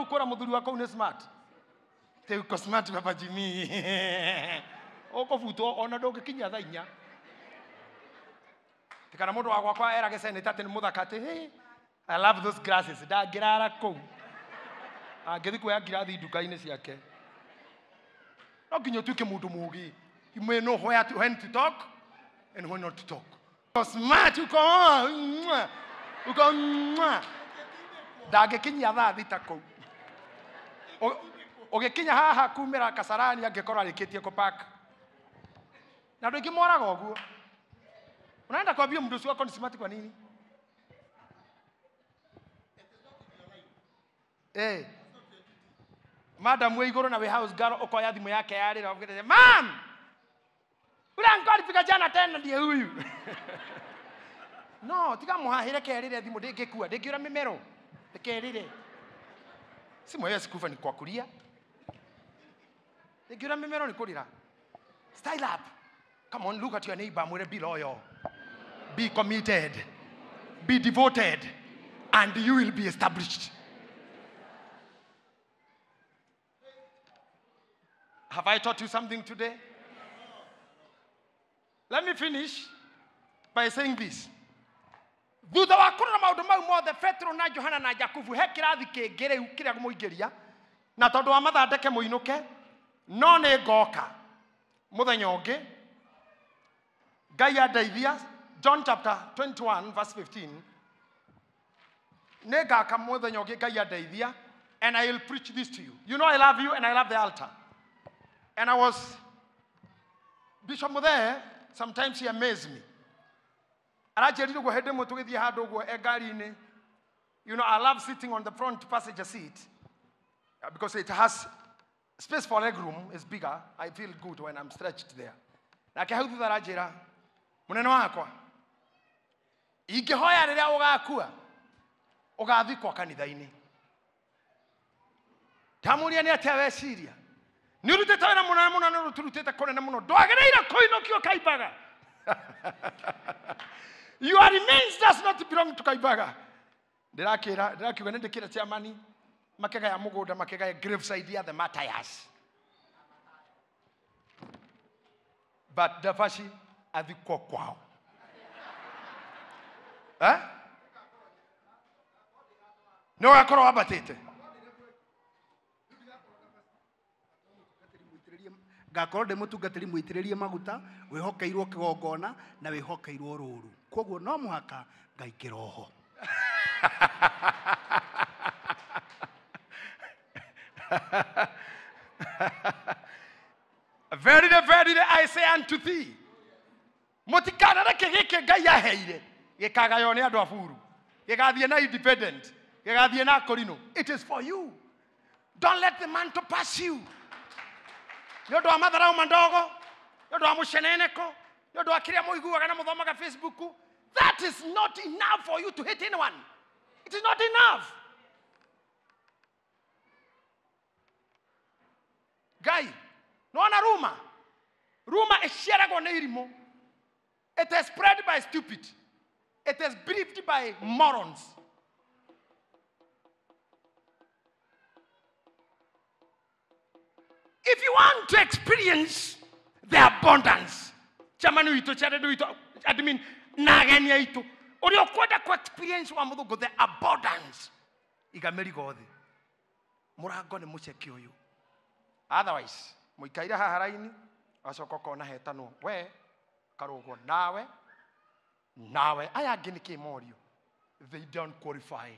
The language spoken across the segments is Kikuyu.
Kwĩra mũthuri wa kũu nĩ smart. Te uko smart Baba Jimmy. Ũkũbutwo ona ndũngĩkinyia thaa inya. Tikana mũndũ wa gwakwa erage seneta atĩ nĩ mũthaka atĩ hey, I love those glasses. Ndangĩrara kũu. Angĩthiĩ kuoya ngirathi nduka-inĩ ciake. No nginya ũtuĩke mũndũ mũũgĩ. You may know where to, when to talk and when not to talk. Uko smart, uko mwah, uko mwah. Ndangĩkinyia thaa thita kũu. Ũgĩkinya haha kumĩra Kasarani angĩkorwo arĩkĩtie kũpark. Na andũ aingĩ moraga ũguo. Unaenda kuambia mdosi wako ni smart kwa nini? Eh. Madam wĩ igũrũ na wĩ house girl ũkoya thimũ yake yarĩra ũkĩte, "Ma'am! Ule uncle alifika jana tena ndiye huyu." No, tiga mũhahĩre kerĩre thimũ ndĩngĩkua, ndĩngĩũra mĩmero. Ndĩkerĩre. Simu hiyo sikufa ni kwa kulia. Ndĩngĩũra mĩmero ni kũrĩra. Style up. Come on, look at your neighbor, mwĩre be loyal. Be committed. Be devoted. And you will be established. Have I taught you something today? Let me finish by saying this. Thutha wa kũrora maũndũ mau mothe Petero na Johana na Jakubu he kĩrathi kĩngĩ rĩu kĩrĩa mũingĩria na tondũ wa mathaa ndeke mũinũke no nĩ ngoka mũthenya ũngĩ Ngai andeithia. John chapter 21 verse 15 nĩ ngaka mũthenya ũngĩ Ngai andeithia and I will preach this to you. You know I love you and I love the altar. And I was Bishop Muthee, sometimes he amazed me. Aranjĩrire ũguo hĩndĩ ĩmwe tũgĩthiĩ handũ ũguo e ngari-inĩ. You know, I love sitting on the front passenger seat because it has space for leg room is bigger. I feel good when I'm stretched there. Nake hau thutha aranjĩra, mũnene wakwa, ingĩhoya rĩrĩa ũgakua, ũgathikwo kanitha-inĩ. Ndamũria nĩ atĩa weciria? Nĩ ũrutĩte wĩra mũnene mũno, nĩ ũrutĩte kũnene mũno. Ndwagĩrĩire kũinũkio Kaimbaga. Your remains does not belong to Kaimbaga. Ndĩrakĩra, ndĩrakiuga nĩ ndĩkĩra chairman makĩgaya mũgũnda, makĩgaya graveside ya the martyrs. But Dabashi athikwo kwao. Eh? Nĩ ũgakorwo wambatĩte. Ngakorwo ndĩ mũtungatĩri mũitĩrĩrie maguta, wĩhokeirwo kĩgongona na wĩhokeirwo rũru. Koguo no mũhaka ngaingĩra oho. Verily, verily, I say unto thee, mũtikanareke gĩkĩ Ngai aheire gĩkagaywo nĩ andũ a buru, gĩgathiĩ na independent, gĩgathiĩ na Korino. It is for you. Don't let the man to pass you. Nĩ ũndũ wa matharau mandogo, nĩ ũndũ wa mũceneneko, nĩ ũndũ wa kĩrĩa mũiguaga na mũthomaga Facebook. That is not enough for you to hate anyone. It is not enough. Ngai, nĩwona ruma? Ruma ĩciaragwo nĩ irimũ. It is spread by stupid. It is believed by morons. If you want to experience the abundance, chairman witũ, chairman witũ, admin, na ageni aitũ, ũrĩa ũkwenda ku experience wa mũthũngũ, the abundance, iga mĩrigo thĩ. Mũrango nĩ mũceke ũyũ. Otherwise, mũikaire haha raini, wacoka ũkona hetanwo, we, karũgwo, nawe, nawe, aya angĩ nĩ kĩ morio? They don't qualify.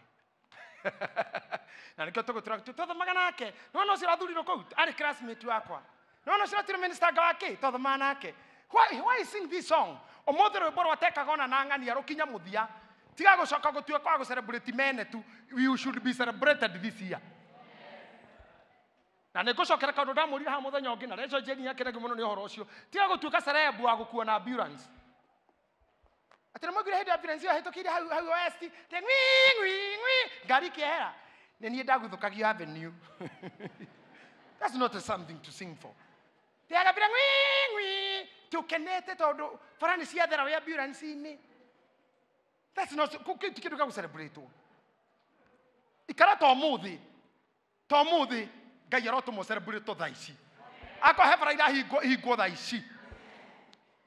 Na nĩkĩo tũgũtũra twathomaga nake. Nĩwona ũcio ũrathurirwo kũu? Arĩ classmate wakwa. Nĩwona ũcio ũratirwo minister anga wa kĩ? Twathomaga nake. Why sing this song? Ũmũthĩ rwĩmbo rwatekaga ona na ng'ania rũkinya mũthia. Tiga gũcoka gũtuĩka wa gũ-celebrate mene tu. You should be celebrated this year. Na nĩ ngũcokera kaũndũ ndamũrire haha mũthenya ũngĩ, na Rachel Jane akenagio mũno nĩ ũhoro ũcio. Tiga gũtuĩka celeb wa gũkuo na ambulance. Atĩ nĩ mwaiguire hĩndĩ ambulance ĩyo ĩhĩtũkĩire hau hau West, te ng'wi ng'wi ng'wi, ngari ĩkĩehera. Nĩ niĩ ndaguthũkagio avenue. That's not a something to sing for. Te agambire ng'wi ng'wi, tũkenete tondũ bara nĩ ciathera wĩ ambulance-inĩ. That's not kĩu ti kĩndũ gĩa gũ-celebrate. Ikara ta ũmũthĩ. To muthi Ngai arotũma celebrate thaa ici. Akorwo he bara irahingwo ihingwo thaa ici.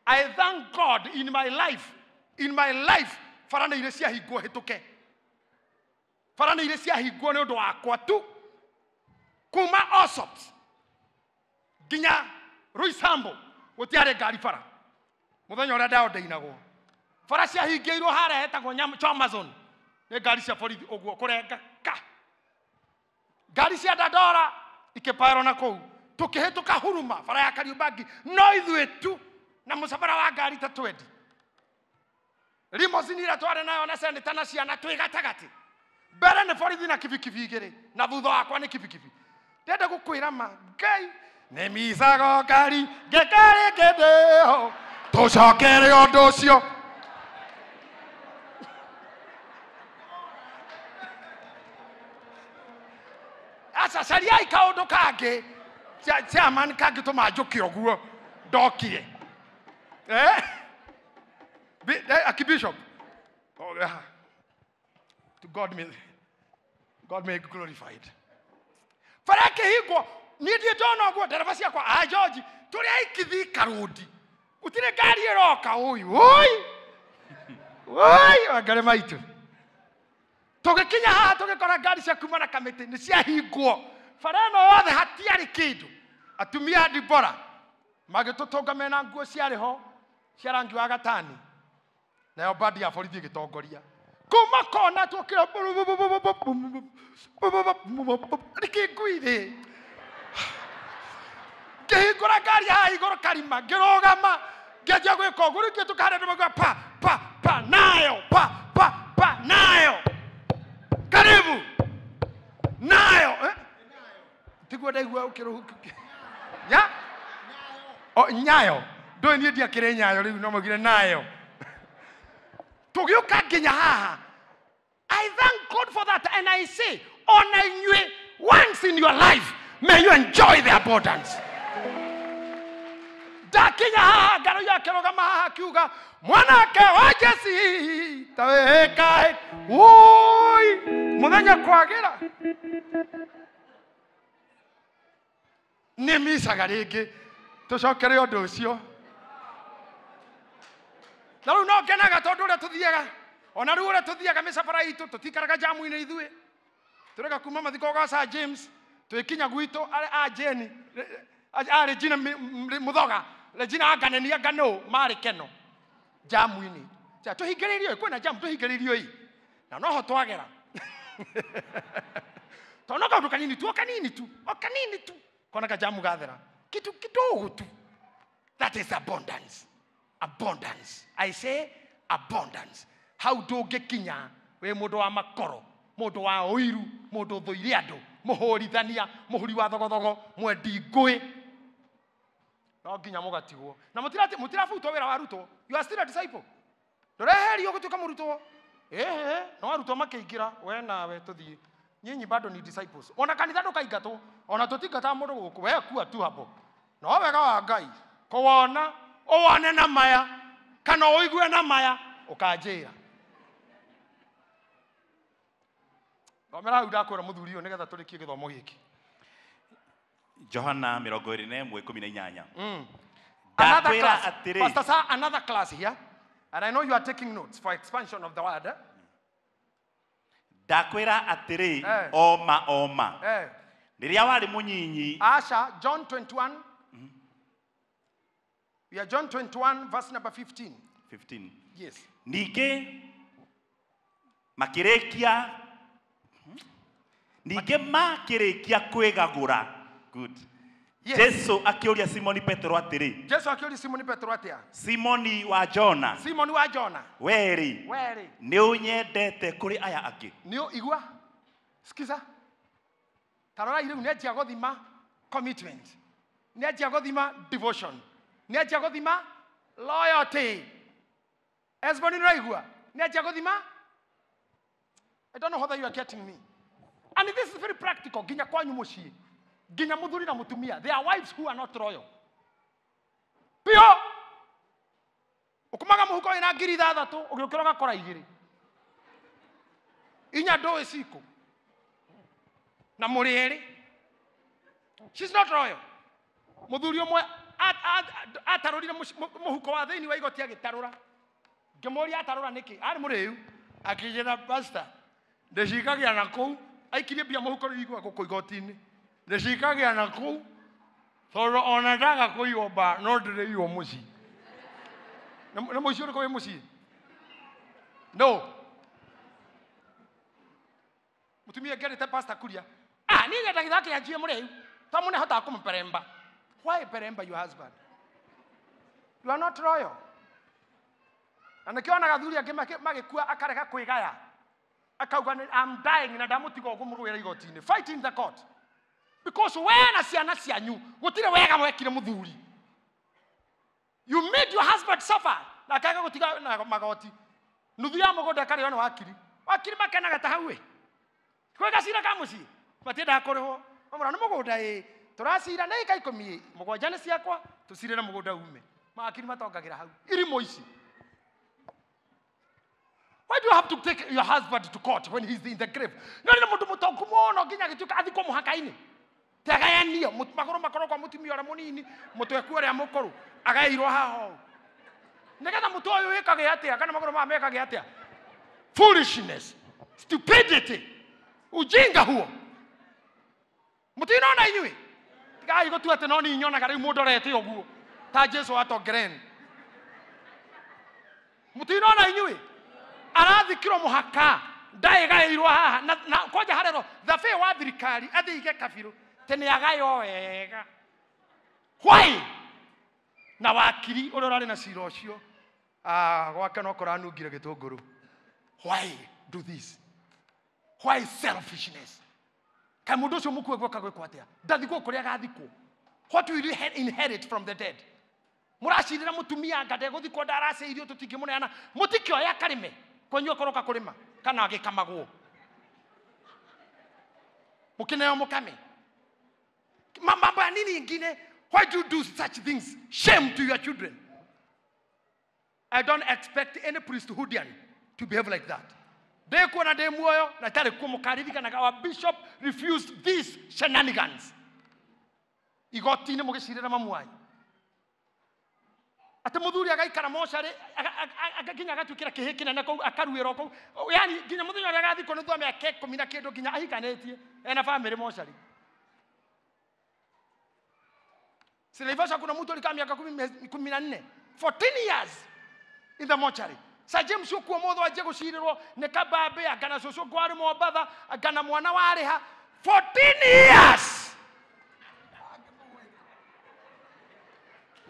I thank God in my life, in my life, bara nĩ irĩ ciahingwo hĩtũke. Bara nĩ irĩ ciahingwo nĩ ũndũ wakwa tu. Kuma Osops nginya Roysambu gũtiarĩ ngari bara. Mũthenya ũrĩa ndaondainagwo. Bara ciahingĩirwo harĩa hetagwo Amazon. Nĩ ngari cia borithi ũguo kũrenga ka. Ngari cia Dandora ikĩpaĩrwo na kũu. Tũkĩhĩtũka Huruma bara ya Kariũmbangi no ithuĩ tu na mũcabara wa ngari ta 20. Limousine ĩrĩa twarĩ nayo na seneta na ciana twĩ gatagatĩ. Mbere nĩ borithi na kibikibi igĩrĩ na thutha wakwa nĩ kibikibi. Ndĩrenda gũkwĩra ma Ngai nĩ micago ngari ngĩkarĩ ngĩndĩho tũcokere ũndũ ũcio. Aca cariai kaũndũ kangĩ chairman kangĩtũma njũke ũguo ndokire. Eh? Archbishop. Oh, yeah. To God may be glorified. Bara kĩhingwo niĩ ndirĩ ndona ũguo ndereba ciakwa a George tũrĩ aikithi karũndi gũtirĩ ngari ĩroka ũyũ ũi ũi wangari maitũ tũgĩkinya haha tũgĩkora ngari cia kuma na kamĩtĩ nĩ ciahingwo bara ĩno yothe hatiarĩ kĩndũ. Atumia a Dibora magĩtũtũnga mena nguo ciarĩ ho cia rangi wa gatani nayo bandi ya borithi ĩgĩtongoria kuma kona tuokira nĩkĩnguirĩ ngĩhingũra ngari haha igũrũ karima ngĩrũgama ngĩanjia gwĩka ũguo rĩu ngĩtũka harĩa andũ mauga pa pa pa nayo pa pa pa nayo karibu nayo eh? Tiguo ndaigua ũkĩrũhukia ya o nyayo ndũĩ niĩ ndiakĩrĩ nyayo rĩu no maugire nayo tũgĩũka nginya haha. I thank God for that, and I say ona inyuĩ once in your life may you enjoy the abundance. Ndakinya haha ngaro akĩrũgama haha akiuga mwanake wa Jesi ta wĩkaĩ ũi mũthenya kwagĩra nĩ micaga rĩngĩ tũcokere ũndũ ũcio. Na rĩu no ngenaga tondũ ũrĩa tũthiaga ona rĩu ũrĩa tũthiaga mĩcabara itũ tũtikaraga jamu-inĩ ithuĩ tũrega kuma mathiko gwa Sir James twĩkinya gwitũ a Jane a Regina Muthoga Regina anganenia ngano marĩ keno jamu-inĩ tũhingĩrĩirio kwĩna jamu tũhingĩrĩirio ĩ na noho twagera tondũ no kaũndũ kanini tu o kanini tu o kanini tu kona kajamu gathera kitu kidogo tu. That is abundance. Abundance. I say abundance. Hau ndũngĩkinya wĩ mũndũ wa makoro, mũndũ wa ũiru, mũndũ ũthũire andũ, mũhũrithania, mũhuri wa thogothogo, mwendi ngũĩ. No nginya mũgatigwo. Na mũtirabutwo wĩra wa arutwo. You are still a disciple. Ndũreherio gũtuĩka mũrutwo. Ĩhĩ, no arutwo makĩingĩra, we nawe tũthiĩ. Nyinyi bado ni disciples. Ona kanitha ndũkaingatwo, ona tũtingataga mũndũ gũkũ, we kua tu hapo. No wega wa Ngai, kũwona, ũwone na maya, kana ũigue na maya, ũkanjĩra. Thomera hau ndakwĩra mũthuri ũyũ nĩgetha tũrĩkie gĩthomo gĩkĩ. Johana 21:18. Another class. Pastor sir, another class here. And I know you are taking notes for expansion of the word. Ndakwĩra atĩrĩ oma oma. Rĩrĩa warĩ mũnyinyi. Asha, John 21. We are John 21 verse number 15. 15. Yes. Ningĩ makĩrĩkia kwĩgagũra. Good. Yes. Jesu akĩũria Simoni Petero atĩrĩ. Jesu akĩũria Simoni Petero atĩa? Simoni wa Jona. Simoni wa Jona. Weri. Weri. Nĩ ũnyendete kũrĩ aya angĩ? Nĩ igua. Sikiza. Tarora rĩu nĩ anjia gũthima commitment. Nĩ anjia gũthima devotion. Nĩ anjia gũthima loyalty. Esboni nĩ ũraigua? Nĩ anjia gũthima. I don't know whether you are getting me. And this is very practical. Nginya kwanyu mũciĩ. Nginya mũthuri na mũtumia. There are wives who are not loyal. Pio! Ũkumaga mũhuko wĩna 6,000 ũgĩũkĩra ũgakora 2. Inya ndũĩ cikũ. Na mũrĩ erĩ. She's not royal. Muthuri umwe atarurire muhuko wa thiini wa igoti agitarura. Ngimuria atarura niki? Ari muriu. Akijira pastor. Ndicikagia na kuu. Aikirie mbia muhuko igwa guku igoti-ini. Ndicikagia na kuu. Tondu ona ndaga kuiywo mba no ndiriiywo mucii. Na mucii uriku wi mucii? No. Mutumia ngerite pastor kuria. Ah, ni nyendaga githaki anjie muriu. To munehotaga kumuperemba. Why peremba your husband? You are not royal. Na nikio onaga athuri angĩ magĩkua akarega kwĩgaya. Akauga I'm dying na ndamũtiga ũguo mũrũĩre igoti-inĩ. Fight in the court. Because we na ciana cianyu gũtirĩ wega mwekire mũthuri. You made your husband suffer. Na akaga gũtiga na magoti. Nuthu ya mũgũnda ĩkarĩo nĩ wakiri. Wakiri makenaga ta hau ĩ. Kwĩ gacira ka mũciĩ. Matiendaga kũrĩhwo. Mamũra nĩ mũgũnda ĩ. Tũracira nĩ ĩka 10 mũgwanja nĩ ciakwa tũcirĩre mũgũnda ume. Mawakiri matongagĩra hau. Irimũ ici. Why do you have to take your husband to court when he's in the grave? No nĩ mũndũ mũtongu mũno nginya agĩtuĩka athikwo mũhaka-inĩ. Tagayanio magũrũ makorwo kwa mũtumia ũrĩa mũnini mũtweku ũrĩa mũkũrũ agaĩirwo haha ũũ. Nĩgetha mũtwe ũyũ wĩkage atĩa kana magũrũ maya mekage atĩa? Foolishness, stupidity, ujinga huo. Mũtinona inyuĩ? Tigai gũtua atĩ no niĩ nyonaga rĩu mũndũ orete ũguo ta Jesu atongereni. Mũtinona inyuĩ? Arathikirwo mũhaka ndaĩgaĩirwo haha na kwanja harerwo thabĩ wa thirikari athiige kabirũ tene agaywo wega. Why? Na wakiri ũrĩa ũrarĩ na cira ũcio gwake no kũranungire gĩtũngũrũ. Why do this? Why selfishness? Kaĩ mũndũ ũcio mũkue gweka gwĩkwo atĩa? Ndathikwo kũrĩa agathikwo. What will you inherit from the dead? Mũracirĩra mũtumia anga ndegũthikwo ndaracĩirio tũtingĩmũneana. Mũtikĩoya karĩme kwanyu akorwo kakũrĩma kana agĩkamagwo. Mũkĩneo mũkame. Mambo ya nini ingine? Why do you do such things? Shame to your children. I don't expect any priesthoodian to behave like that. Ndĩkuona ndĩ muoyo na itarĩ kuo mũkaririkanaga our bishop refused these shenanigans. Igoti-inĩ mũgĩcirĩra mamu wanyu. Atĩ mũthuri agaikara mocarĩ nginya agatuĩkĩra kĩhĩ kĩnene kũu akaruĩrwo kũu. Yani nginya mũthenya ũrĩa agathikwo nĩ thutha wa mĩaka 10 na kĩndũ nginya ahikanĩtie ena bamĩrĩ mocarĩ. Si Naivasha kuna mtu alikaa miaka 14. 14 years in the mortuary. Sir James ũkuo mũthũ anjie gũcirĩrwo nĩ kabambe angana cũcũ ngwarĩ Mombatha angana mwana warĩha 14 years.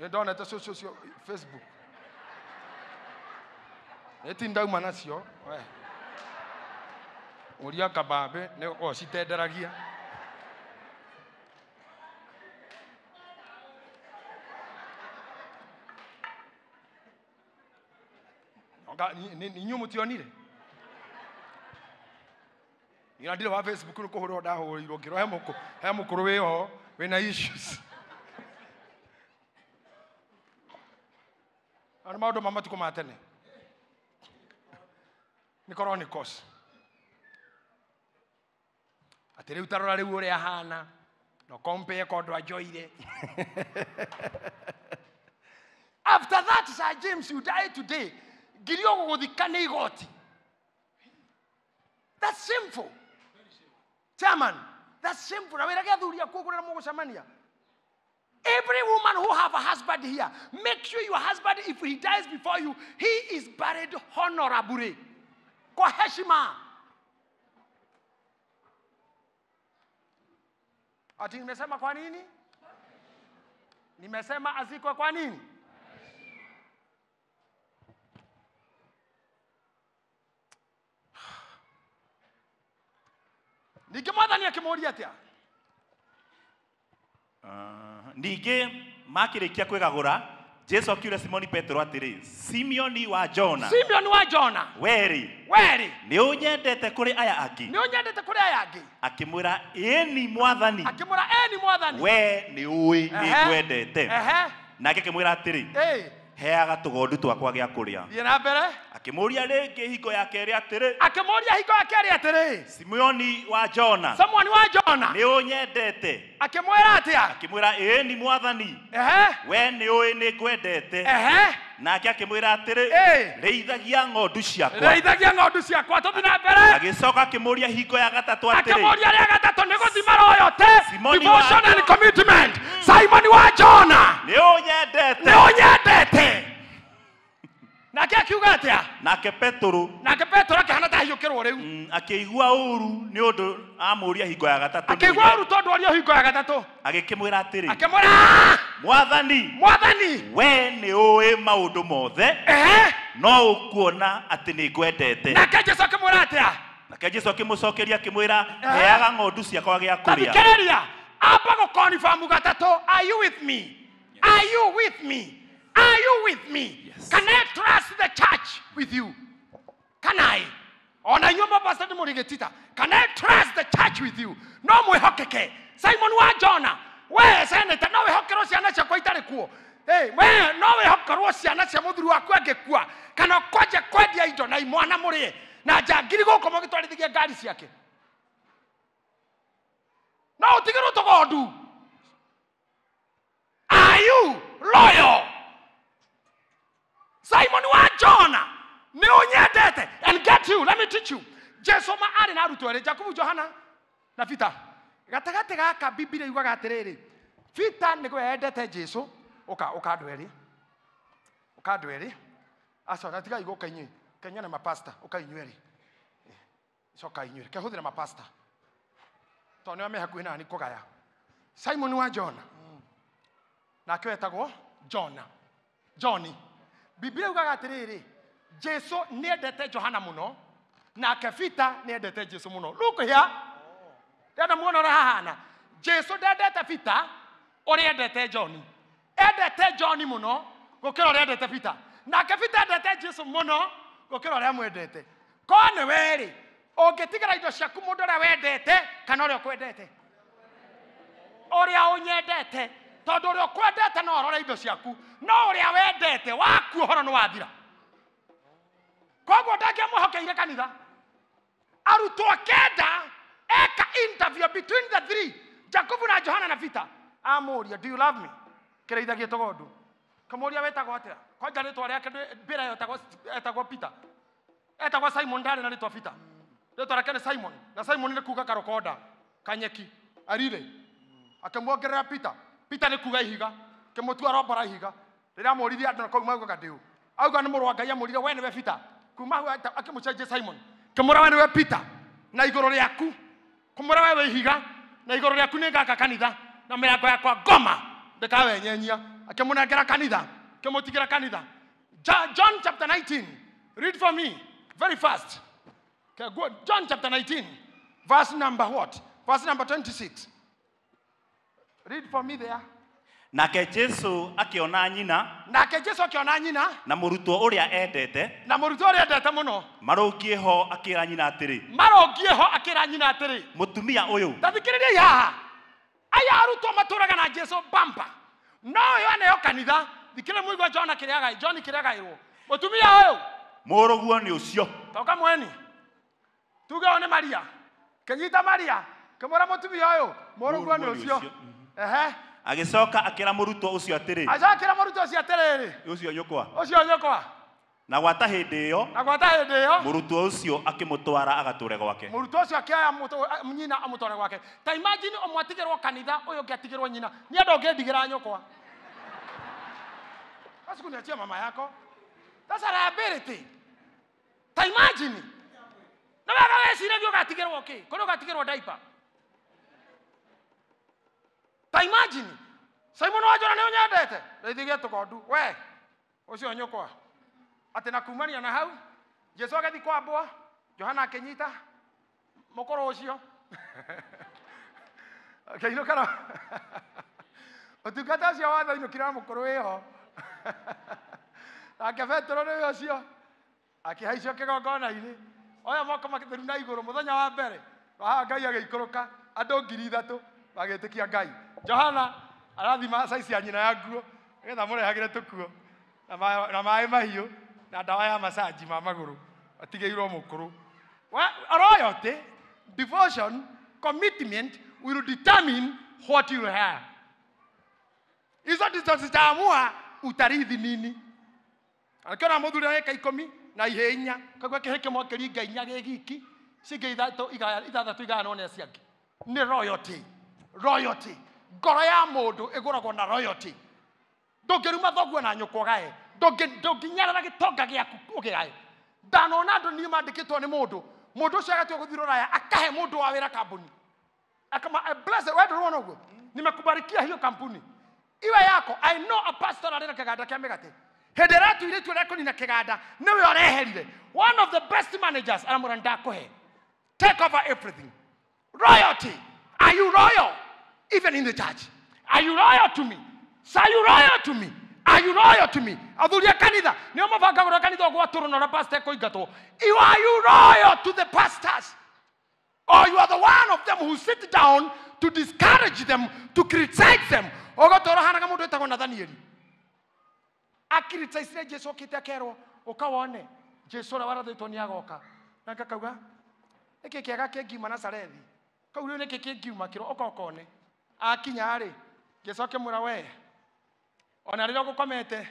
Nĩ ndonete cũcũ ũcio Facebook. Ĩti ndauma nacio. We. Ũria kabambe nĩ ocitenderagia. Inyuĩ mũtionire? Niĩ ndirĩ wa Facebook nĩ kũhũrwo ndahũrĩirwo ngĩrwo he mũkũrũ wĩho wĩna issues. Nĩ maũndũ ma matukũ ma tene. Nĩ Chronicles. Atĩ rĩu tarora rĩu ũrĩa ahana no compare kwa ũndũ anjoire. After that, Sir James, you die today. Ngirio gũgũthika nĩ igoti. That's shameful. Chairman, that's shameful. Na wĩrage athuri aku kũrĩa mũgũcemania. Every woman who have a husband here, make sure your husband, if he dies before you, he is buried honorably. Kwa heshima. Ati nimesema kwa nini? Nimesema azikwe kwa nini? Ningĩ mwathani akĩmũũria atĩa? Ningĩ makĩrĩkia kwĩgagũra, Jesu akiuria Simoni Petero atĩrĩ, Simeoni wa Jona. Simeoni wa Jona. Werĩ. Nĩ ũnyendete kũrĩ aya angĩ? Nĩ ũnyendete kũrĩ aya angĩ? Akĩmwĩra, ĩni mwathani. Akĩmwĩra, ĩni mwathani. We nĩ ũĩ nĩ ngwendete. Nake akĩmwĩra atĩrĩ, Heaga tũgondu twakwa gĩa kũrĩa. Thiĩ na mbere. Akĩmũũria rĩngĩ hingo ya kerĩ atĩrĩ. Akĩmũũria hingo ya kerĩ atĩrĩ. Simeoni wa Jona. Simoni wa Jona. Nĩ ũnyendete? Akĩmwĩra atĩa? Akĩmwĩra ĩĩ ni mwathani. Ehe. We nĩ ũĩ nĩ ngwendete. Ehe. Nake akĩmwĩra atĩrĩ, rĩithagia ng'ondu ciakwa. Rĩithagia ng'ondu ciakwa. Tũthiĩ na mbere. Agĩcoka akĩmũũria hingo ya gatatũ atĩrĩ. Akĩmũũria rĩa gatatũ nĩ gũthima royote. Devotion and commitment. Simoni wa Jona. Nĩ ũnyendete? Nĩ ũnyendete? Nake akiuga atĩa? Nake Petero. Nake Petero akĩhana ta ahiũkĩrwo rĩu. Akĩigua ũũru nĩ ũndũ amũũria hingo ya gatatũ. Akĩigua ũũru tondũ orio hingo ya gatatũ. Agĩkĩmwĩra atĩrĩ. Akĩmwĩra, Mwathani. Mwathani. We nĩ ũĩ maũndũ mothe. Ehe. No ũkuona atĩ nĩ ngwendete. Nake Jesũ akĩmwĩra atĩa? Nake Jesũ akĩmũcokeria akĩmwĩra, heaga ng'ondu ciakwa gĩa kũrĩa. Thikĩrĩria. Amba gũkonfamu gatatũ. Are you with me? Are you with me? Are you with me? Yes. Can I trust the church with you? Can I? Ona inyuĩ mapastor nĩ mũrĩgĩtita. Can I trust the church with you? No mwĩhokeke. Simon wa Jona, we senator, no wĩhokerwo ciana ciakwa itarĩ kuo. Hey, we no wĩhokerwo ciana cia mũthuri waku angĩkua, kana kwanja kwendia indo na imwana mũrĩe na njangiri gũkũ mũgĩtwarithagia ngari ciake. No ũtigĩrwo tũgondu. Are you loyal? Simon wa Jona, nĩ ũnyendete? And get you, let me teach you. Jesu ma arĩ na arutwo erĩ, Jakubu, Johana na Peter. Gatagatĩ gaka Biblia yugaga atĩrĩrĩ, Peter nĩwe endete Jesu. Ũka, ũka andũ erĩ. Ũka andũ erĩ. Aca, na tigai gũka inyuĩ. Kenya na mapasta, ũka inyuĩ erĩ. Coka inyuĩ. Kehũthĩra mapasta. Tondũ nĩo me hakuhĩ nani kũgaya. Simon wa Jona. Nake wetagwo Jona. Johnny. Biblia yugaga atĩrĩrĩ, Jesu nĩendete Johana mũno, nake Peter nĩendete Jesu mũno. Look here. Ndĩrenda muone ũrĩa hahana. Jesu ndendete Peter ũrĩa endete Johnny. Endete Johnny mũno gũkĩra ũrĩa endete Peter. Nake Peter endete Jesu mũno gũkĩra ũrĩa amwendete. Ko nĩ we-rĩ, ũngĩtigĩra indo ciaku mũndũ ũrĩa wendete kana ũrĩa ũkwendete? Ũrĩa ũnyendete. Tondũ ũrĩa ũkwendete no arore indo ciaku, no ũrĩa wendete waku ũhoro nĩ wathira. Koguo ndangĩamwĩhokeire kanitha. Arutwo kenda eka interview between the three, Jakubu na Johana na Peter. Amũria, do you love me? Kĩrĩithagia tũgondu. Kamũria wetagwo atĩa? Kwanja rĩtwa rĩake mbĩra ĩyo etagwo Peter. Etagwo Simon, ndarĩ na rĩtwa Peter. Rĩtwa rĩake nĩ Simon, na Simon nĩ kuga karokonda, kanyeki, arire. Akĩmuongerera Peter. Peter nĩ kuga ihiga, kĩmũtua rombora ihiga. Rĩrĩa amũririe andũ kau maugaga ndĩũ. Auga nĩ mũrũ wa Ngai, amũrire we nĩwe Peter. Kuma hau akĩmũcenjia Simon. Kĩmũra we nĩwe Peter, na igũrũ rĩaku. Kũmũra we wĩ ihiga, na igũrũ rĩaku nĩ ngaka kanitha, na mĩrango yakwa ngoma ndĩkawenyenyia. Akĩmũnengera kanitha, akĩmũtigĩra kanitha. John chapter 19. Read for me very fast. Okay, go. John chapter 19, verse number what? Verse number 26. Read for me there. Nake Jesu akĩona nyina. Nake Jesu akĩona nyina. Na mũrutwo ũrĩa endete. Na mũrutwo ũrĩa endete mũno. Marũngiĩ ho akĩra nyina atĩrĩ. Marũngiĩ ho akĩra nyina atĩrĩ. Mũtumia ũyũ. Ta thikĩrĩriai haha. Aya arutwo matũraga na Jesu bampa. No ũyũ aneo kanitha. Thikĩrĩria mũigua John akĩrĩaga, John kĩrĩagaĩrwo. Mũtumia ũyũ. Mũrũguo nĩ ũcio. Toka mweni. Tuge ũyũ nĩ Maria. Kĩnyita Maria. Kĩmwĩra mũtumia ũyũ. Mũrũguo nĩ ũcio. Ehe. Agĩcoka akĩra mũrutwo ũcio atĩrĩ. Agĩcoka akĩra mũrutwo ũcio atĩrĩrĩ. Ũcio nyũkwa. Ũcio nyũkwa. Na gwata hĩndĩ ĩyo. Na gwata hĩndĩ ĩyo. Mũrutwo ũcio akĩmũtwara agatũre gwake. Mũrutwo ũcio akĩoya nyina amũtware gwake. Ta imagine ũmwe atigĩrwo kanitha, ũyũ ũngĩ atigĩrwo nyina. Niĩ ndũngĩndigĩra nyũkwa. Basi kuniachia mama yako. That's a liability. Ta imagine. Na wega weciragia ũgatigĩrwo kĩ? Kũrĩa ũgatigĩrwo diaper. Ta imagine. Simon wa Jona nĩ ũnyendete? Rĩithirie tũgondu. We, ũcio nyũkwa. Atĩ na kumania na hau, Jesu agĩthiĩ kwambwo, Johana akĩnyita mũkũrũ ũcio. Akĩinũka na ũtungata ũcio wothe ainũkire na mũkũrũ wĩho. Nake Petero nĩwe ũcio akĩhaicio kĩgongona-inĩ. Oya moko matheru na igũrũ mũthenya wa mbere. Haha Ngai agĩikũrũka andũ 3,000 magĩtĩkia Ngai. Johana arathima size ya nyina ya nguo nĩgetha mũrehagĩre tũkuo. Na maĩ mahiũ na ndawa ya masaji ma magũrũ atigĩirwo mũkũrũ. Royalty, devotion, commitment will determine what you have. Hizo ndizo zitaamua utarithi nini. Akiona mũthuri areka 10 na ihe 4, kagwa kĩhĩ kĩmwe kĩringa 4 gĩ giki, cingĩ 6 igayanwo nĩ acio angĩ. Nĩ royalty. Royalty. Ngoro ya mũndũ ĩgũragwo na royalty. Ndũngĩruma thoguo na nyũkwa ũgae. Ndũngĩnyarara gĩtonga gĩaku ũgĩgae. Ndanona andũ niĩ mandĩkĩtwo nĩ mũndũ. Mũndũ ũcio agatua gũthiĩ rũraya akahe mũndũ wa wĩra kambuni. Akama bless wewe ndũrona ũguo. Nimekubarikia hiyo kampuni. Iwe yako. I know a pastor arĩ na kĩganda kĩa mĩgate. Hĩndĩ ĩrĩa atuire itua rĩa kũnina kĩganda, nĩwe ũreherire. One of the best managers aramwĩra ndakũhe. Take over everything. Royalty. Are you royal? Even in the church. Are you royal to me? Sir, are you royal to me? Are you royal to me? Athuri a kanitha, nĩo mabangagũra kanitha ũgwatũrwo na ũrĩa pastor ekũingatwo. Are you royal to the pastors? Or you are the one of them who sit down to discourage them, to criticize them. Ũgatũra hanaga mũndũ wĩtagwo Nathanieli. Akiritaisire Jesu okĩte akerwo, ũka wone Jesu ũrĩa warathĩtwo nĩ agoka. Nake akauga, nĩkĩ kĩega kĩngiuma Nazarethi? Kau rĩu nĩkĩ kĩngiuma kĩro ũka ũkone. Akinya rĩ, Jesu akĩmwĩra we, ona rĩrĩa ũgũkomete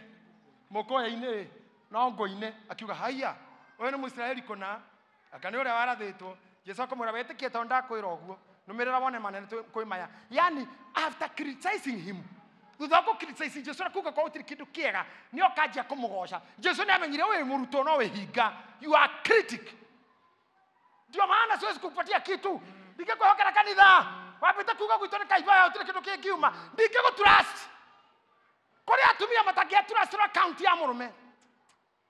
mũkũya-inĩ no ngũ-inĩ, akiuga haiya, ũyũ nĩ Mũisiraeli kũna, anga nĩ ũrĩa warathĩtwo. Jesu akĩmwĩra wĩtĩkie tondũ ndakwĩra ũguo, nũmĩrĩra wone manene kwĩ maya. Yani after criticizing him, thutha wa kũ-criticize Jesu na kuga kwa gũtirĩ kĩndũ kĩega, nĩ okanjia kũmũgoca. Jesu nĩ amenyire wĩ mũrutwo no wĩhinga. You are critic. Ndio maana siwezi kukupatia kitu. Ndingĩkwĩhokera kanitha. Wambĩte kuga gwitũ nĩ kaigua gũtirĩ kĩndũ kĩngiuma. Ndingĩgũ-trust. Kũrĩ atumia matangĩa-trust account ya mũrũme.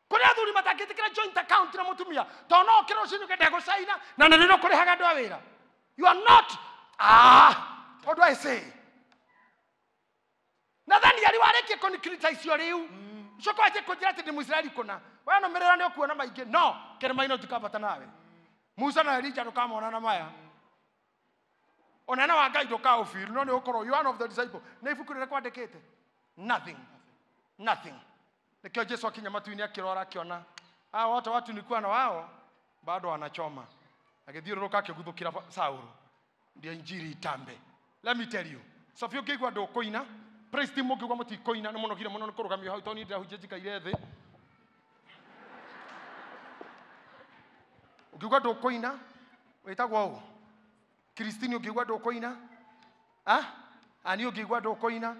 Kũrĩ athuri matangĩtĩkĩra joint account na mũtumia. Tondũ no ũkĩre rũcinĩ ũkende gũcaina na nĩ rĩrĩa ũkũrĩhaga andũ a wĩra. You are not. What do I say? Nathanieli warĩkia kũni-criticize rĩu. Ũcoke wanjie kũnjĩra atĩ ndĩ Mũisiraeli kũna. We nũmĩrĩra nĩ ũkuona maingĩ. No, kĩrĩma-inĩ tũtikambata nawe. Musa na Elijah ndũkamona na maya. Ũnene wa Ngai ndũkaũfeel, no nĩ ũkorwo you are one of the disciple. Nĩ ibuku rĩrĩa kwandĩkĩte. Nothing. Nothing. Nĩkĩo Jesu akinya matu-inĩ akĩrora akĩona hawa wote watu nilikuwa na wao bado wanachoma. Agĩthiũrũrũka akĩguthũkĩra Saũlũ. Ndio injiri itambe. Let me tell you. Sophie ũngĩigua ndũkũina, praise team ũngĩigua mũtikũina, nĩ mũnogire mũno nĩ kũrũgamio hau tondũ niĩ ndĩrahunjia njikaire thĩ. Ũngĩigua ndũkũina, wĩtagwo ũũ? Christine ũngĩigua ndũkũina? Ani ũngĩigua ndũkũina?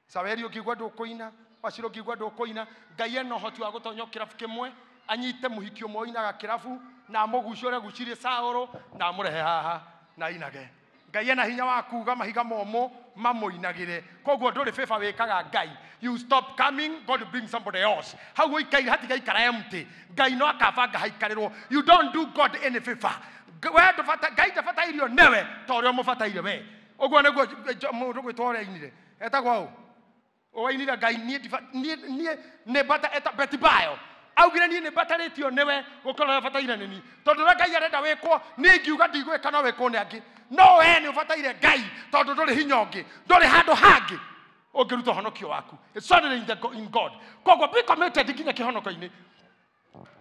Saweri ũngĩigua ndũkũina? Wacira ũngĩigua ndũkũina? Ngai ena ũhoti wa gũtonya kĩrabu kĩmwe, anyite mũhiki ũmwe ũinaga kĩrabu, na amũgucie ũrĩa agucirie Saũlũ, na amũrehe haha na ainage. Ngai ena hinya wa kuga mahiga momũ mamũinagĩre. Koguo ndũrĩ favor wĩkaga Ngai. You stop coming, God will bring somebody else. Hau ũikaire hatigaikara empty. Ngai no akabanga haikarĩrwo. You don't do God any favor. We ndũbata, Ngai ndabatairio nĩwe ta ũrĩa ũmũbataire we. Ũguo nĩguo mũndũ gwĩtwo ũrĩa ainire. Etagwo ũũ? Ũwainire Ngai niĩ niĩ nĩ bata eta Betty Bayo. Augire niĩ nĩ mbatarĩtio nĩwe gũkorwo ũrĩa ũbataire nĩ niĩ. Tondũ ũrĩa Ngai arenda wĩkwo, niĩ ingiuga ndigwĩka no wĩkwo nĩ angĩ. No we nĩ ũbataire Ngai tondũ ndũrĩ hinya ũngĩ, ndũrĩ handũ hangĩ ũngĩruta ũhonokio waku. It's only in God. Koguo be committed nginya kĩhonoko-inĩ.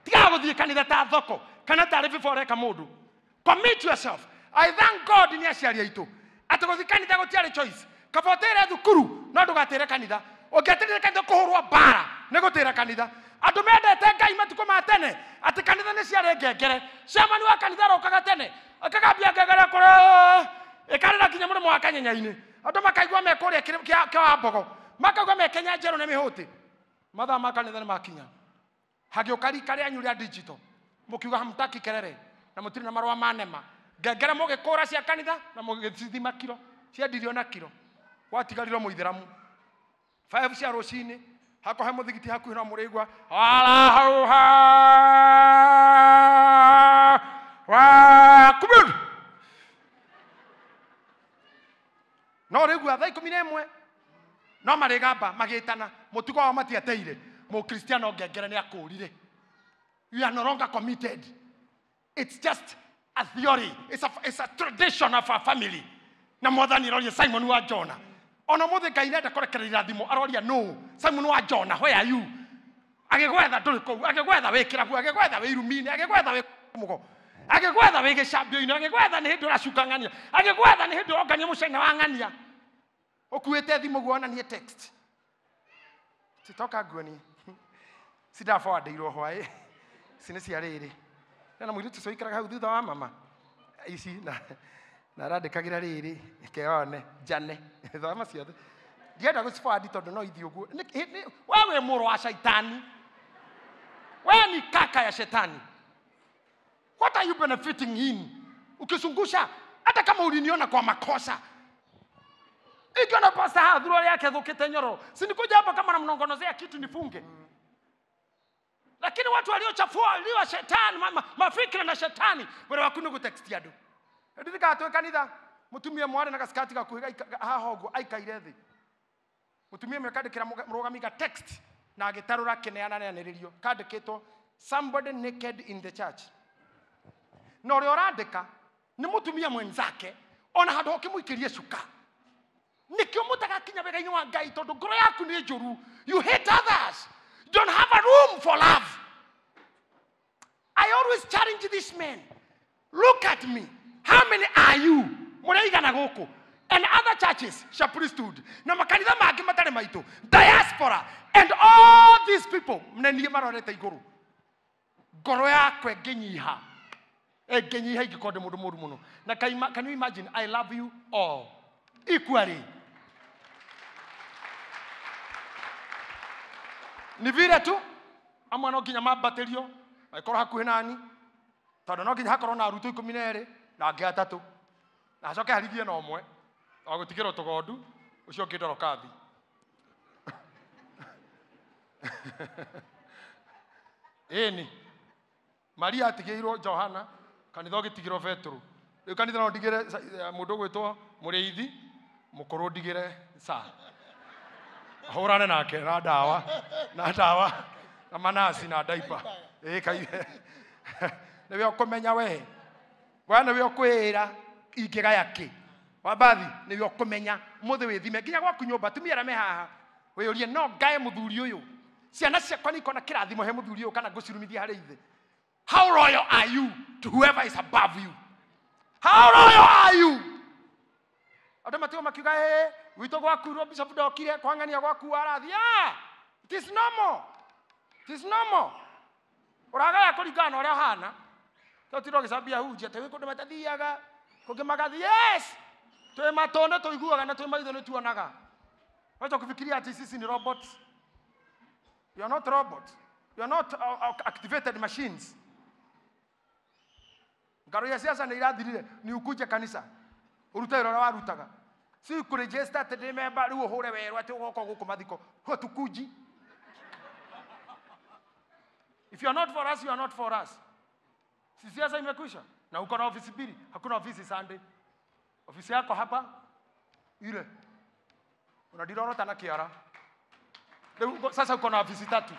Tigaga gũthiĩ kanitha ta thoko kana tarĩ before ũreka mũndũ. Commit yourself. I thank God nĩ aciari aitũ atĩ gũthiĩ kanitha gũtiarĩ choice. Kaba ũtĩre thukuru no ndũgatĩre kanitha. Ũngĩatĩrire kanitha kũhũrwo mbara nĩ gũtĩra kanitha. Andũ mendete Ngai matukũ ma tene atĩ kanitha nĩ ciarĩ ngengere. Chairman wa kanitha arokaga tene akagambia ngengere kũrĩ ĩkarĩra nginya mũrĩmo wa kanyenya-inĩ. Andũ makaigua me kũrĩa kĩa wa mbogo, makaigua me Kenya njerũ na mĩhũtĩ. Mathaa ma kanitha nĩ makinya. Hagĩũka rika rĩanyu rĩa digital, mũkiuga hamtaki kerere na mũtirĩ na marũa ma nema. Ngengere mũgĩkũra cia kanitha na mũgĩcithima kiro, ciendirio na kiro. Gwatigarire mũithĩramu 5 cia rũcinĩ, hakohe mũthigiti hakuhĩ no mũrĩigua Allahu Akbar. No rĩigua thaa 11 no marĩgamba magĩtana mũtugo wao matiateire. Mũkristiano ngengere nĩ akũrire. You are no longer committed. It's just a theory. It's a tradition of our family. Na mwathani aroria Simon wa Jona. Ona mũthĩ Ngai nenda kũrekereria irathimo aroria no. Simon wa Jona, where are you? Agĩgwetha ndũrĩ kũu, agĩgwetha wĩ kĩrabu, agĩgwetha wĩ irumi-inĩ, agĩgwetha wĩ mũgo, agĩgwetha wĩ gĩcambio-inĩ, agĩgwetha nĩ hĩndĩ ũracuka ng'ania, agĩgwetha nĩ hĩndĩ ũrongania mũcene wa ng'ania. Ũkuĩte thimũ guo onanie text. Sitoka nguoni. Sindaforwardĩirwo hwaĩ. Ici nĩ cia rĩrĩ. Na mũirĩtu ũcio ũikaraga hau thutha wa mama. Ici na arandĩkagĩra rĩrĩ, keone, njane. Thoma ciothe. Ndienda gũciforward tondũ no ithiĩ ũguo. We wĩ mũrũ wa shaitani. We ni kaka ya shetani. What are you benefiting in? Ukizungusha hata kama uliniona kwa makosa. Ikiona pastor hadhuru yake thukite nyororo. Si nikuja hapa kama namnongonozea kitu nifunge. Lakini watu waliochafua walio shetani, mafikra na shetani, wale wakuno gutextia andu. Ndirika atwe kanitha, mutumia mware na gaskati gakuhi haha ũguo aikaire thi. Mutumia mwe kandikira murugami ga text na agitarura kineana neanĩrĩrio kandĩkĩtwo somebody naked in the church. Na ũrĩa ũrandĩka nĩ mũtumia mwenzake ona handũ ũkĩmũikĩrie cuka. Nĩkĩo mũtagakinya wega-inĩ wa Ngai tondũ ngoro yaku nĩ njũru. You hate others. You don't have a room for love. I always challenge this man. Look at me. How many are you? Mũraigana gũkũ. And other churches shall priesthood. Na makanitha mangĩ matarĩ maitũ. Diaspora. And all these people. Mne niĩ marorete igũrũ. Ngoro yakwa ĩngĩnyiha. Ĩngĩnyiha ingĩkorwo ndĩ mũndũ mũũru mũno. Na can you imagine? I love you all. Equally. Ni vile tu amwe no nginya mambatĩrio angĩkorwo hakuhĩ nani tondũ no nginya hakorwo na arutwo 12 na angĩ 3 na acoke harigie na ũmwe wa gũtigĩrwo tũgondu ũcio ũngĩ ndorokathi. Ĩni Maria atigĩirwo Johana, kanitha ũgĩtigĩrwo Petero. Rĩu kanitha no ndigĩre mũndũ ũgwĩtwo mũrĩithi mũkũrũ ndigĩre sa ahũrane nake na ndawa na ndawa na manasi na ndaipa. Ĩ kai nĩwe ũkũmenya we nĩwe ũkwĩra ingĩgaya kĩ wambathi nĩwe ũkũmenya mũthĩ wĩthime nginya gwaku nyũmba tumia arĩa me haha wĩyũrie no ngae mũthuri ũyũ ciana ciakwa nĩ ikona kĩrathimo he mũthuri ũyũ kana ngũcirumithia harĩ ithe. How loyal are you to whoever is above you? How loyal are you? Andũ matigwo makiuga ĩ gwitũ gwakuirwo bishop ndokire kwang'ania gwaku arathi. It is normal. It is normal. Ũragaya kũringana na ũrĩa ũhana. Tũtirwo gĩcambia hunjia atĩ gwĩ kũndũ matathiaga kũngĩ magathiĩ. Yes, twĩ matũ nĩ tũiguaga na twĩ maitho nĩ tuonaga. Wacha kufikiria ati sisi ni robots. You are not robots. You are not activated machines. Ngaro ya siasa nĩ irathirire ni ukuje kanisa urute wĩra ũrĩa warutaga. Si kũregister atĩ ndĩ member rĩu ũhũre werũ atĩ ũgoka gũkũ mathiko. Hatukuji. If you are not for us, you are not for us. Si siasa imekwisha. Na uko na ofisi mbili, hakuna ofisi Sunday. Ofisi yako hapa ile. Unadirorota na kiara. Sasa uko na ofisi tatu.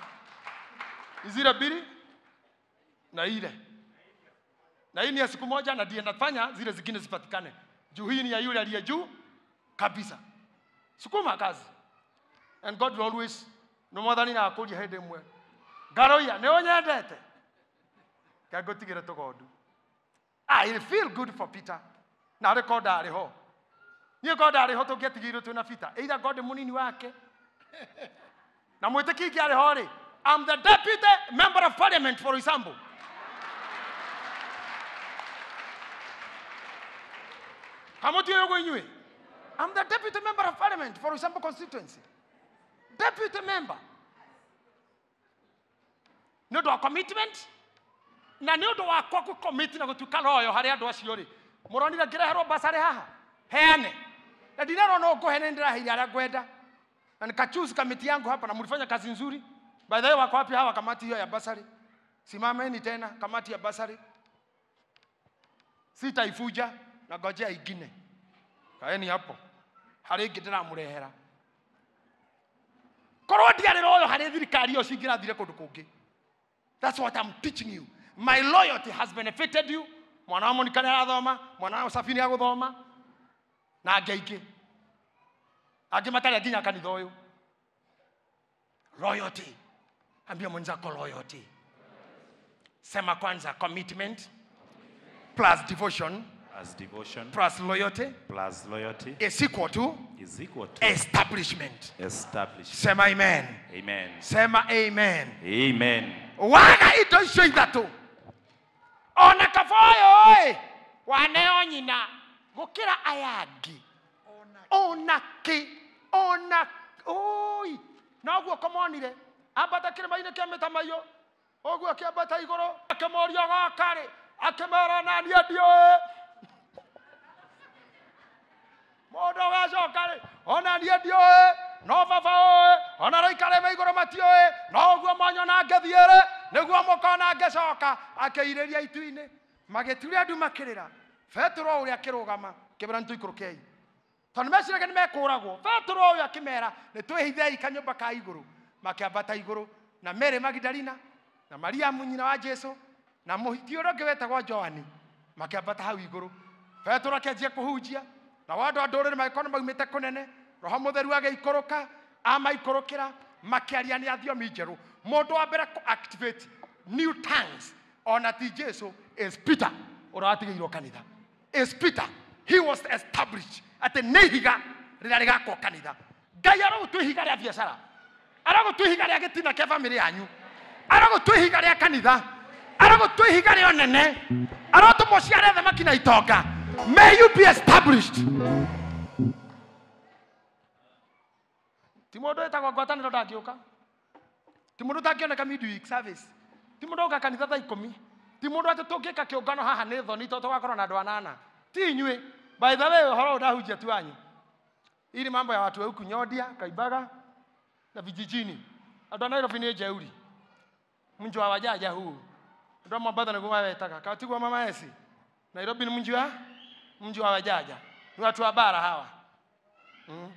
Zile mbili na ile. Na hii ni ya siku moja na ndiye nafanya zile zingine zipatikane. Juu hii ni ya yule aliye juu kabisa. Sukuma kazi. And God will always no mwathani na akũria hĩndĩ ĩmwe. Ngaroia nĩ ũnyendete. Ngagũtigĩra tũgondu. I feel good for Peter. Na arĩ ko ndarĩ ho. Niĩ ko ndarĩ ho tũngĩatigĩirwo twĩna Peter. Either God mũnini wake. Na mwĩtĩki ingĩ arĩ ho rĩ. I'm the deputy member of parliament for example. Kamuti yogo inyue. I'm the deputy member of parliament for example constituency. Deputy member. Nĩ ũndũ wa commitment na nĩ ũndũ wakwa gũcommit na gũtuĩka loyal harĩ andũ acio rĩ. Mũronire ngĩreherwo basarĩ haha heane. Na ndinerwo no ngũhe nĩ ndĩraheire arĩa ngwenda. Na nikachoose kamiti yangu hapa na mlifanya kazi nzuri. By the way wako wapi hawa kamati hiyo ya basari? Simameni tena kamati ya basari. Sitaifuja na ngojea ingine. Kaeni hapo. Harĩ ĩngĩ ndĩramũrehera. Korwo ndiarĩ loyal harĩ thirikari ĩyo cingĩrathire kũndũ kũngĩ. That's what I'm teaching you. My loyalty has benefited you. Mwana wa Monica nĩ arathoma, mwana wa Safini agũthoma na angĩ aingĩ. Angĩ matarĩ nginya kanitha ũyũ. Loyalty Ambia mwenzako loyalty. Sema kwanza commitment plus devotion As devotion plus loyalty plus loyalty is equal to is equal to establishment. Establishment. Sema amen. Amen. Sema amen. Amen. Waga indo icio ithatũ ona kaba ũyũ ĩ waneo nyina gũkĩra aya angĩ ona kĩ ona oi noguo kũmonire ambata kĩrĩma-inĩ kĩa mĩtamaiyũ ũguo akĩambata igũrũ akĩmoria goka rĩ akĩmera na niĩ ndiũĩ mũndũ ũgacoka rĩ ona niĩ ndiũĩ no baba ũĩ ona araikare me igũrũ matiũĩ no ũguo mwanyona ngĩthiĩ rĩ nĩguo mũkona ngĩcoka akĩirĩria itu-inĩ magĩturia andũ makĩrĩra Petero ũrĩa akĩrũgama akĩmera nĩtũikũrũkei tondũ meciragia nĩ mekũragwo Petero ũyũ akĩmera nĩtwĩhithei kanyũmba ka igũrũ makĩambata igũrũ na Mary Magdalena na Mariamu nyina wa Jesu na mũhiki ũrĩa ũngĩ wetagwo Joani makĩambata hau igũrũ Petero akĩanjia kũhunjia na andũ a ndũrĩrĩ magĩkorwo maumĩte kũnene Roho Mũtheru agĩikũrũka amaikũrũkĩra makĩaria nĩ thiomi njerũ mũndũ wa mbere kũ activate new tongues ona ti Jesu is Peter ũrĩa watigĩirwo kanitha is Peter. He was established atĩ nĩ ihiga rĩrĩa rĩgakwo kanitha Ngai arogũtua ihiga rĩa biacara arogũtua ihiga rĩa gĩtina kĩa bamĩrĩ yanyu arogũtua ihiga rĩa kanitha arogũtua ihiga rĩa ũnene arotũma ũciare thamaki na itonga. May you be established. Ti mũndũ wĩtagwo ngwatanĩro ndangĩũka ti mũndũ ũtangĩoneka midweek service ti mũndũ ũka kanitha thaa ikũmi ti mũndũ atĩ tũngĩka kĩũngano haha nĩ thoni tondũ tũgakorwo na andũ anana ti inyuĩ. By the way ũhoro ũyũ ndahunjia ti wanyu. Hii ni mambo ya watu huku Nyodia, Kaibaga na vijijini. Andũ a Nairobi nĩ njeuri mji wa wajaja huu. Andũ a Mombatha nĩguo mawetaga katigwa mama esi. Nairobi ni mji wa wajaja, ni watu wa bara hawa,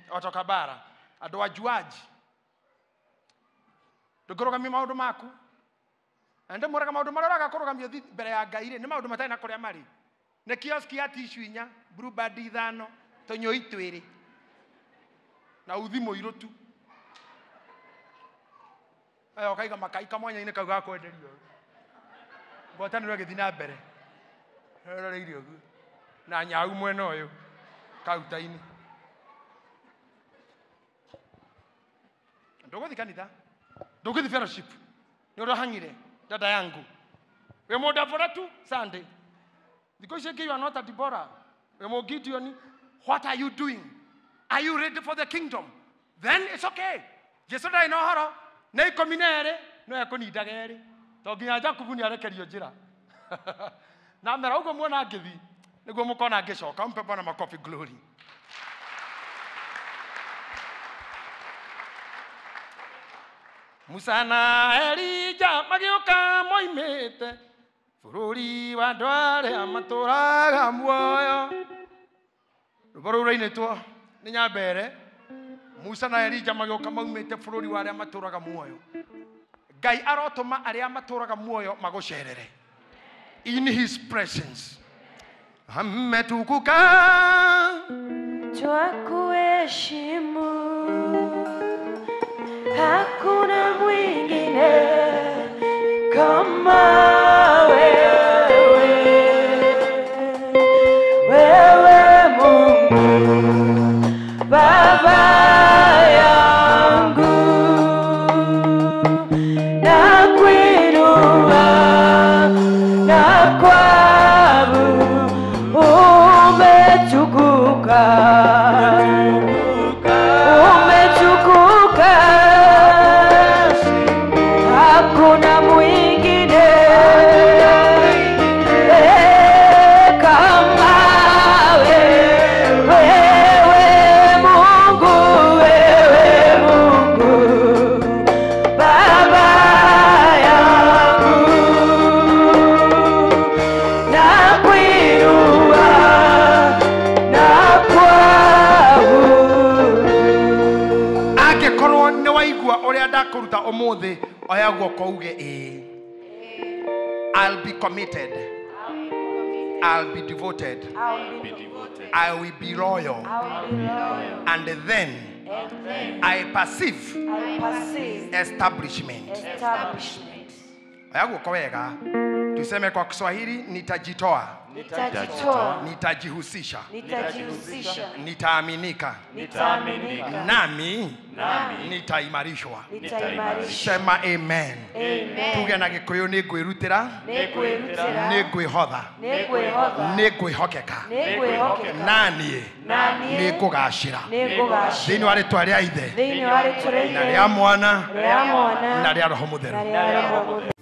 watoka bara, andũ wajuaji. Ndũngĩrũgamia maũndũ maku na ndĩmwĩraga maũndũ marĩa ũraga kũrũgamia mbere ya Ngai rĩ nĩ maũndũ matarĩ na kũrĩa marĩ. Nĩ kioski ya tissue inya, Blue Band ithano, tũnyũi twĩrĩ na uthi mũirũ tu. Aya ũkaiga makai kamwanya-inĩ kau ga kwenderio. Ngwatanĩro ĩgĩthiĩ na mbere ĩroreirie ũguo na nyau mwena ũyũ kauta-inĩ. Ndũgũthiĩ kanitha, ndũgũthiĩ fellowship, nĩ ũrĩa ũhang'ire dada yangu. Wĩ mũndabora tu Sunday. Thikũ ici ingĩ you are not a Deborah. Wĩ mũgideoni. What are you doing? Are you ready for the kingdom? Then it's okay. Jesu ndarĩ na ũhoro nĩ 12 no ekũnindaga erĩ to nginya Jakubu nĩ arekerio njĩra na mera ũguo muona ngĩthiĩ nĩguo mũkona ngĩcoka. Mpe Bwana makofi glory. Musa na Elija magĩũka moimĩte bũrũri wa andũ arĩa matũũraga muoyo. Rwĩmbo rũu rũinĩtwo nĩ Nyambere. Musa na Elija magĩũka maumĩte bũrũri wa arĩa matũũraga muoyo. Ngai arotũma arĩa matũũraga muoyo magũcerere in his presence. Ametukuka twakuheshimu, hakuna mwingine kama wewe. Wewe Mungu Baba yangu, nakuinua na kuabudu, umetukuka, umetukuka, hakuna mwingine kama wewe. Mungu, wewe Mungu Baba yangu, nakuinua na kuabudu. Angĩkorwo nĩ waigua ũrĩa ndakũruta ũmũthĩ, oya guoko uge ĩĩ. I'll be committed. I'll be devoted. Be devoted. I will be loyal. And then I perceive I perceive establishment. Establishment. Oya guoko wega, tuseme kwa Kiswahili, nitajitoa, Nitajitoa, nitajihusisha, nitajihusisha, nitaaminika, nitaaminika, nami nami nitaimarishwa. Nitaimarishwa. Sema amen. Amen. Tuge na Gĩkũyũ, nĩ ngwĩrutĩra, Nĩngwĩrutĩra, nĩ ngwĩhotha, nĩngwĩhotha, nĩ ngwĩhokeka, nĩngwĩhokeka, na niĩ na niĩ nĩ ngũgacĩra nĩngũgacĩra thĩinĩ wa rĩtwa rĩa Ithe thĩinĩ wa rĩtwa rĩa na Ithe rĩa Mwana rĩa Mwana na rĩa Roho Mũtheru. na rĩa Roho Mũtheru.